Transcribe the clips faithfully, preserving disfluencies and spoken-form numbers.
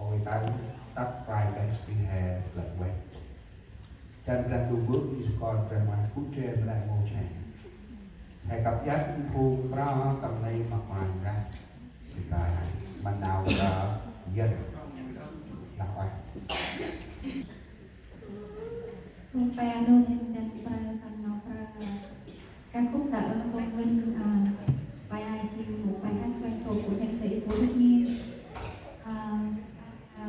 Ôi, tao tăp rai kăch bri he lĕ weh. Jan Brah Ndu bơ̆ Yêsu Kon Brah ma kŭt tre mra ngô che. He kăp iăt phung prao tâm nây măk mai Brah. Bri ta ma nau ta yăn. Lah ôi. Phung pe nô hên dăn prơ tâm nau prơ. Ca khúc Tạ ơn Công Vinh, à, bài hai jêng một bài hát quen thuộc của nhạc sĩ Vũ Đức Nguyên. À, à,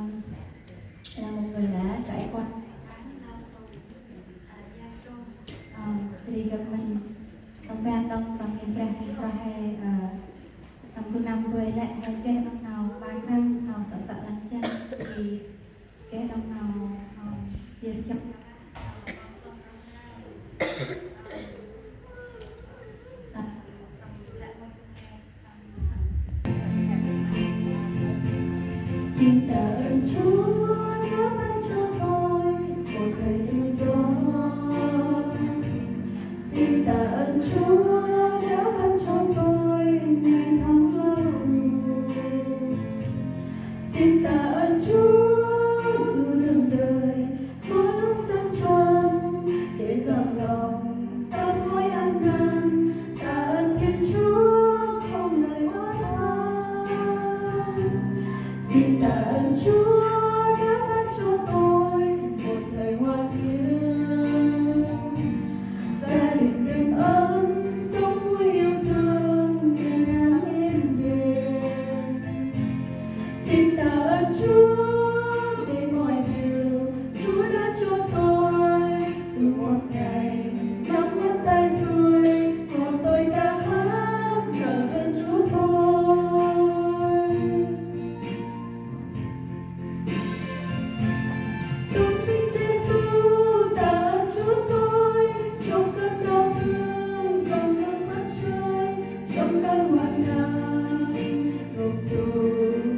là một người đã trải qua, à, Sri Gopmanh, Công Ba Tông, Tông Hiền Brah, Hiền Brah, hay, à, Tông Thu Năm, Bơi Lẹ, hay Keh Tông Nau, Ba Năm, Nau Sọ Sọ Lăng Chân, thì Keh Tông Nau, à, chia chăm. Xin tạ ơn Chúa đã ban cho tôi một thời tự do. Xin tạ ơn Chúa đã ban cho tôi ngày tháng lâu. Xin tạ ơn Chúa dù đường đời có lúc gian truân để dọn lòng sám hối ăn năn. Tạ ơn Thiên Chúa không lời oán than. Xin tạ ơn Chúa đã ban cho tôi một thời hòa yên, gia đình đầm ấm, sống vui yêu thương, ngày tháng êm đềm. Xin tạ ơn Chúa về mọi điều Chúa đã cho tôi. Dù một ngày năm tháng xa xôi, còn tôi ca hát ngợi khen Chúa thôi. Tôn vinh Giêsu, ta ơn Chúa tôi, trong cơn đau thương, dòng nước mắt rơi, trong cơn hoạn nạn, ngục tù,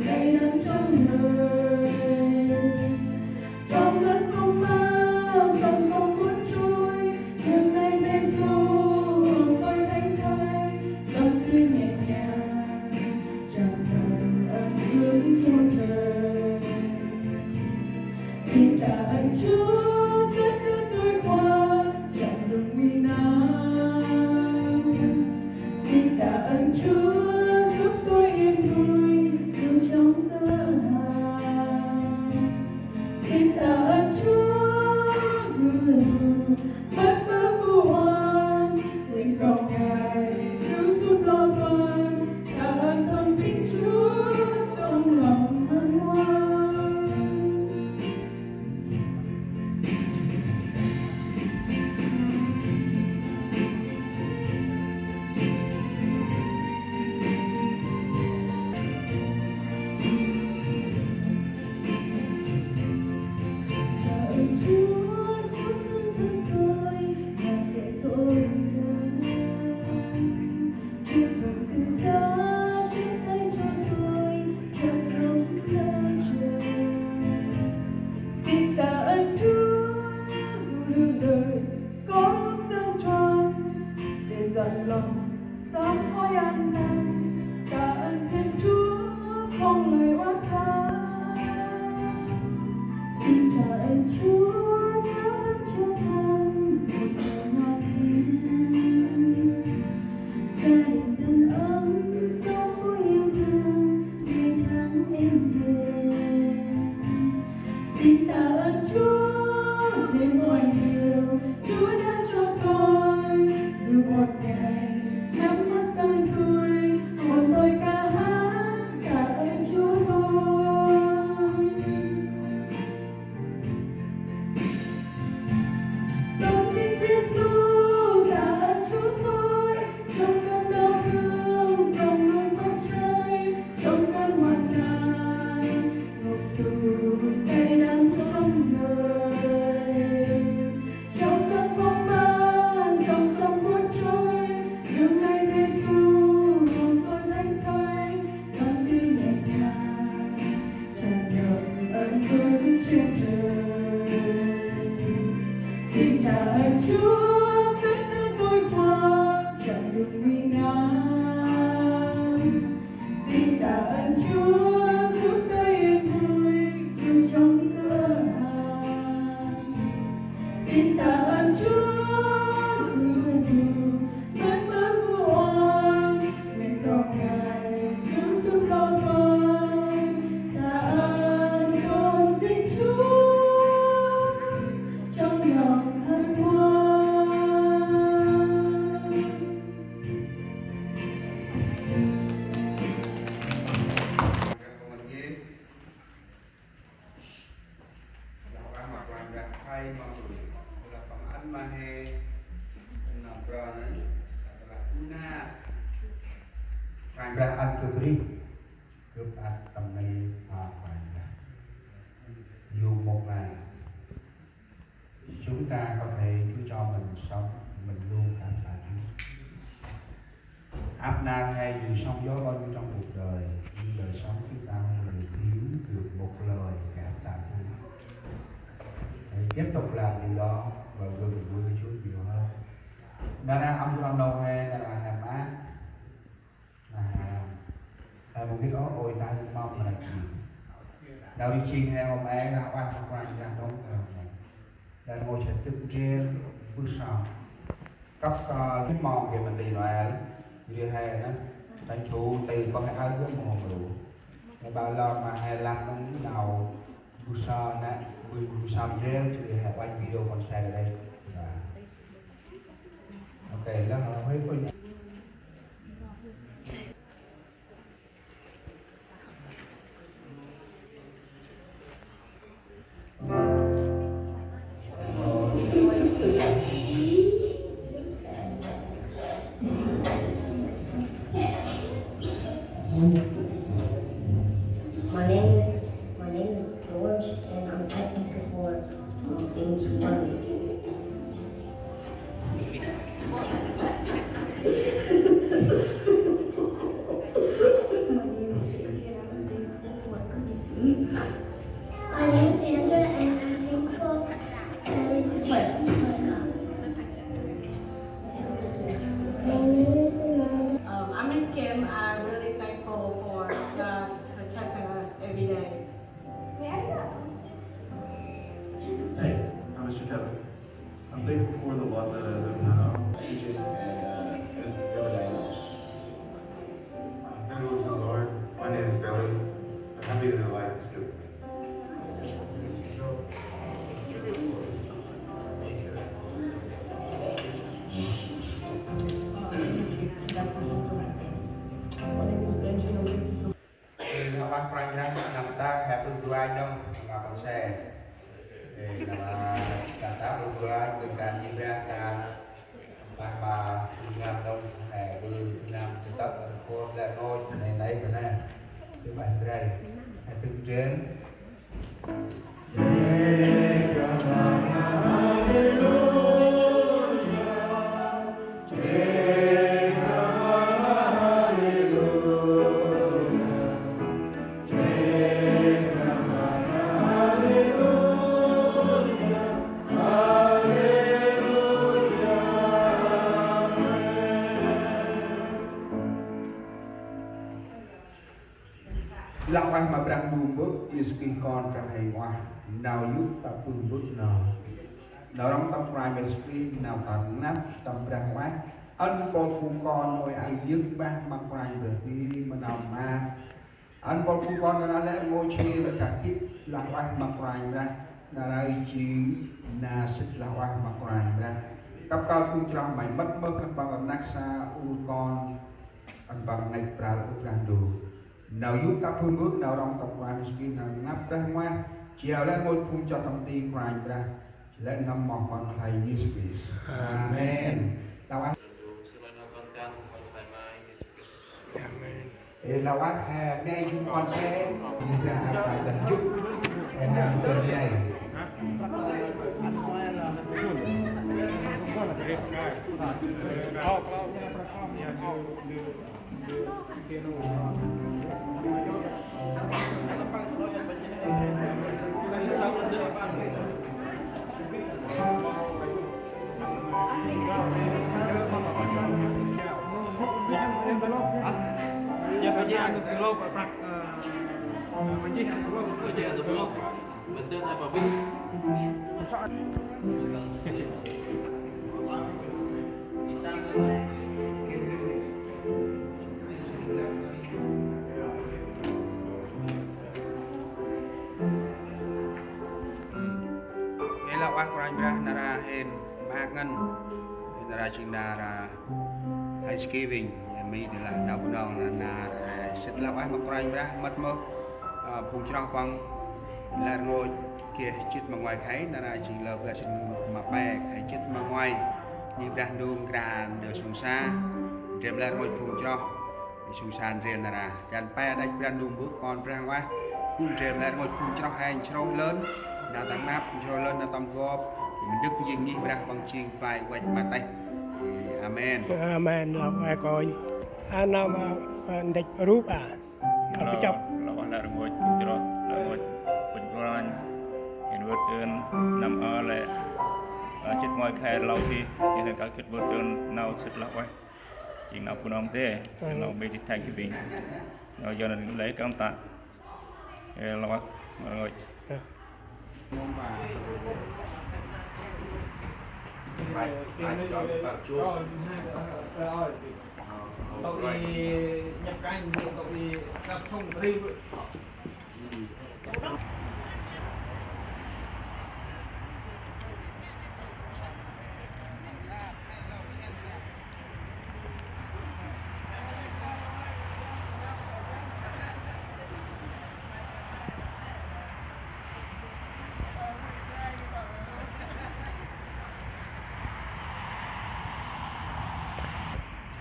cay đắng trong đời. Trong cơn phong ba, dòng sông cuốn trôi, nhưng nay Giêsu ôm tôi thánh thơi, tâm tư nhẹ nhàng, tràn ngập ơn phước Chúa trời. Xin tạ ơn Chúa suốt quãng tôi qua chặng đường nguy nan. Xin tạ ơn Chúa giúp tôi yên vui dù trong cơ hàn. Xin tạ ơn Chúa dù lụt bát bớ vu oan, nguyện cầu Ngài cứu giúp lo toan. Tạ ơn tôn vinh Chúa trong lòng hân hoan. Tiếp tục làm điều đó và gương người vui với Chúa nhiều hơn. Nar aơ, ăn của nó nâu he, nar aơ he mát. Nar aơ, he mâu gĭt ôh, ôi ta mong là gì. Đau đi chi he hôm e, là oai, hôm qua, là đông, là hôm nay. Là ngôi sẽ tức trên, bước sau. Cấp, ờ, cái mong kìa mình đi Noel, đi hè đó, tranh thủ từ con cái áo ướt mùa mùa. Cái bao lo mà hè lăm nó nau, bu sa nè, bu, bu sa rêu, thì hè quay video con xe ở đây. Và ok, lắm rồi, hơi quên. My name is, my name is George, and I'm asking for, um, things for me. I'm Alexandra, and I'm thankful that I Um, I'm Miss Kim. I'm really thankful for God protecting us every day. Hey, I'm Mister Kevin. I'm thankful for the love that I live now. Teachers and, uh, and everything. I'm thankful to the Lord. My name is Billy. I'm happy that the light is good. Ơ, lah ueh Kôranh Brah, năm ta he ƀư bruă đŏng, ngă kon se. Ơ, năm, ơ, năm ta ƀư bruă, ƀư kan jêh Brah, kan mpeh ma ngăn đŏng, he ƀư năm ta tât, ơ, khôn lĕ rngôch, nây nây kơ nê. Ơ, ƀư bruă, he tŭk drên. Lah ueh ma Brah Ndu Mbơ̆, Yêsu Krist Kon Brah Huêng Ueh, nau yô̆ ta bơh Mbơ̆ nau. Nau rŏng tâm Kôranh Yêsu Krist, nau ta năp tâm Brah Huêng Ueh, ăn mpôl phung kon nôi aơ yơk mbah ma Kôranh Brah Ndu ma nau ma. Ăn mpôl phung kon nau lĕ rngôch jêh ri kah gĭt lah ueh ma Kôranh Brah, nau rai jêng nau sĭt lah ueh ma Kôranh Brah. Kăp kơl phung chroh may mât mơh khân păng rnăk sa ur kon, khân păng ngăch pral ur Brah Ndu. Nau yô̆ ta bơh Mbơ̆, nau rŏng ta Kôranh Yêsu Krist, nau năp Brah Huêng Ueh, jao lĕ rngôch phung chroh tâm ti Kôranh Brah, lĕ n'hâm moh Kon Khlay Yêsu Krist. Amen. Amen. Nau a- Amen. Ê, nau a, ê, mẹ chúng con sẽ đi ra ngoài tận chúc. Ê, nau tuần này. Hả? Dạ, phải chia ăn được lô, phải phạt, ờ, phải chia ăn được lô. Phải chia ăn được lô. Bình tĩnh, em bảo Vinh. Ê, lah ueh Kôranh Brah nar aơ hên maak ngăn. Ê, nar aơ jêng nar aơ Thanksgiving, ê, Mi di lah nau Bunong nar aơ, ê, sĭt lah ueh ma Kôranh Brah mât mơh, ơ, phung chroh păng lĕ rngôch geh jât ma nguay khay, nar aơ jêng lơ bar sĭn ma pe khay jât ma nguay. Nơh Brah Ndu nkra ndơ sông sa, ndrel lĕ rngôch phung chroh. Sông sa ndrel nar aơ. Dăn pe đăch Brah Ndu Mbơ̆ Kon Brah Huêng Ueh, gŭ ndrel lĕ rngôch phung chroh he nsrôyh lơn, nau tâm năp nsrôyh lơn, nau tâm gop, mĭn dâk njêng ngih Brah păng jêng play văch ma têh. Amen. Amen. Lah ueh Kôranh. A, nau, a, a, ndăch rup a. Nau kachăp. Lah ueh lĕ rngôch phung chroh, lĕ rngôch phung chroh. Ên vơt tơn năm a. Lĕ, ơ, jê̆t ngoi khay rlau ti, jêh nây kâl gĭt bơh dơn nau sĭt lah ueh. Jêng nau bu nơm dê, nau mê di Thanksgiving. Nau yor nây lĕ kăm ta. Ê, lah ueh, ngoi.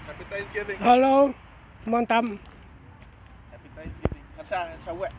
Happy Thanksgiving. Hello, mon tâm. Happy Thanksgiving. Hên sa, hên sa ueh.